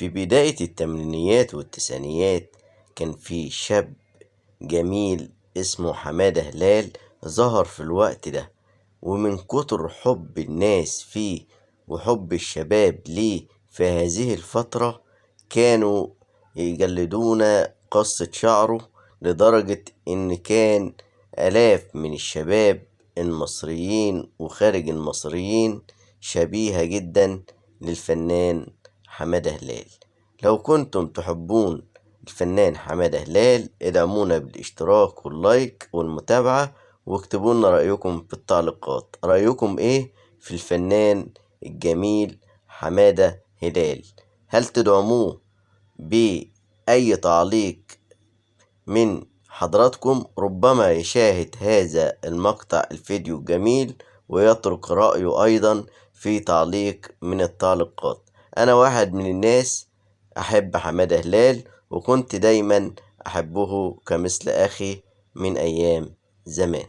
في بداية الثمانينيات والتسعينيات كان في شاب جميل اسمه حمادة هلال ظهر في الوقت ده، ومن كتر حب الناس فيه وحب الشباب ليه في هذه الفترة كانوا يجلدون قصة شعره، لدرجة إن كان آلاف من الشباب المصريين وخارج المصريين شبيهة جدا للفنان حمادة هلال. لو كنتم تحبون الفنان حمادة هلال ادعمونا بالاشتراك واللايك والمتابعة، واكتبوا لنا رأيكم في التعليقات. رأيكم ايه في الفنان الجميل حمادة هلال؟ هل تدعموه بأي تعليق من حضراتكم؟ ربما يشاهد هذا المقطع الفيديو الجميل ويترك رأيه أيضا في تعليق من التعليقات. أنا واحد من الناس أحب حمادة هلال، وكنت دايما أحبه كمثل أخي من أيام زمان.